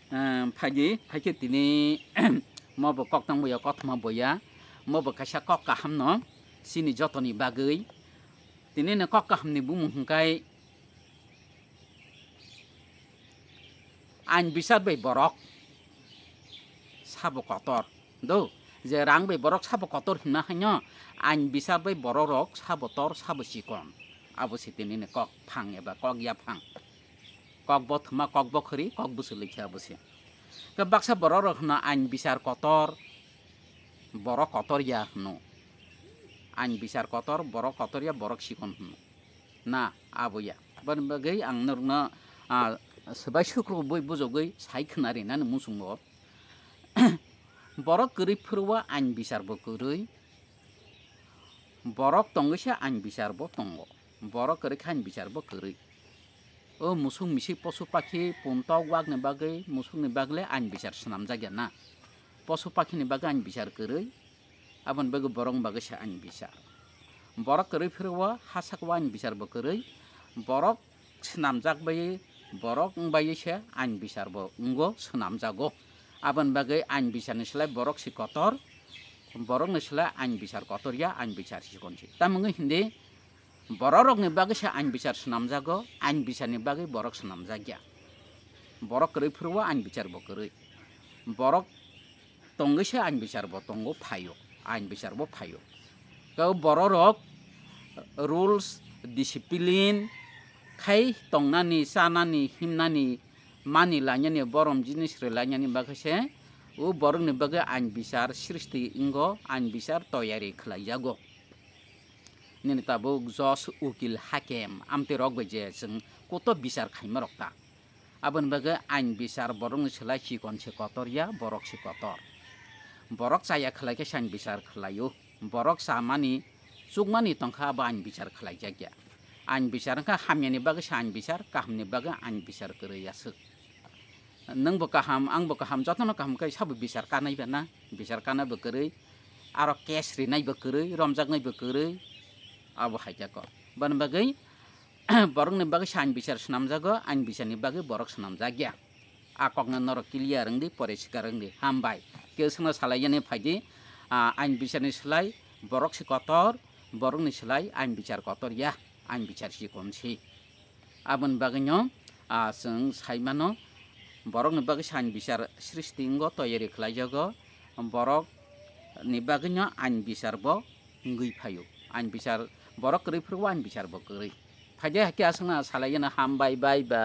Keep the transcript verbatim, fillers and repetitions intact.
Phai di, phai khe tini mo bo kok tang boya, kothoma boya, mo bo kaisa kok kaham no chini jotoni bagwi. Tini ni kok kaham ni bumung hwnkhe ain bisar bai borok sabo kotor. Do, je rang bai borok sabo kotor hwnma haino, ain bisar bai borok rok sabo tor, sabo chikon. Abo se tini ni kok phang eba kok yaphang. Kok bo thwma, kok bo khwrwi, kok bwswlwi khe abo se. Khe baksa borok rok hwno ain bisar kotor, borok kotor ya hwno. Ain bisar kotor, borok kotor ya, borok chikon hwno. Na, abo ya. Aboni bagwi ang norokno, ah, swbai sukrubwi bujogwi sai khwna rinani muchungo. Borok kwrwi phuru o ain bisar bo kwrwi. Borok tongwi se ain bisar bo tongo. Borok kwrwi khe ain bisar bo kwrwi. O musuk misik posu pakhi puntok wakni bagwi, musukni bagwi le ain bisar swnamjak ya na. Posu pakhini bagwi ain bisar kwrwi. Aboni bagwi borokni bagwi se ain bisar. Borok kwrwi phuru o ha saka o ain bisar bo kwrwi. Borok swnamjak bai borok wng bai se ain bisar bo wngo, swnamjago. Aboni bagwi ain bisarni slai borok se kotor, borokni slai ain bisar kotor ya, ain bisar chikon se. Tamo wngwi hindi borok rokni bagwi se ain bisar swnamjago, ain bisarni bagwi borok swnamjak ya. Borok kwrwi phuru o ain bisar bo kwrwi. Borok tongwi se ain bisar bo tongo phaio, ain bisar bo phaio. Khe borok rok rules, discipline khai tongnani, chanani, himnani, mani lainani, borom jinis rwlainani bagwi se o borokni bagwi ain bisar srishti wngo, ain bisar toyari khlaijago. Nini tabuk judge, ukil, hakem, amtwi rok bai je chwng koto bisar khaima rok ta. Aboni bagwi ain bisar borokni slai chikon se kotor ya, borok se kotor. Borok chaya khlai khe se ain bisar khlaio. Borok chamani, chukmani tongkha abo ain bisar khlaijak ya. Ain bisar wngkha hamyani bagwi se ain bisar, kahamni bagwi ain bisar kwrwi aswk. Nwng bo kaham, ang bo kaham, jotono kaham khe sabo bisar kanai ba na, bisar kana bo kwrwi, aro case rinai bo kwrwi, romjaknai bo kwrwi, abo hai khe kok. Boni bagwi borokni bagwi se ain bisar swnamjago, ain bisarni bagwi borok swnamjak ya. A kokno norok clear wng di, poriskar wng di. Hambai. Khe swngno salai yani phai di, ah, ain bisarni slai borok se kotor, borokni slai ain bisar kotor ya, ain bisar chikon se. Aboni bagwino, ah, chwng sai mano, borokni bagwi se ain bisar srishti wngo, toyari khlaijago, borokni bagwino ain bisar bo wngwi phaio. Ain bisar borok kwrwi phuru o ain bisar bo kwrwi. Phaide hakhe aswkno salai gana hambai bai ba.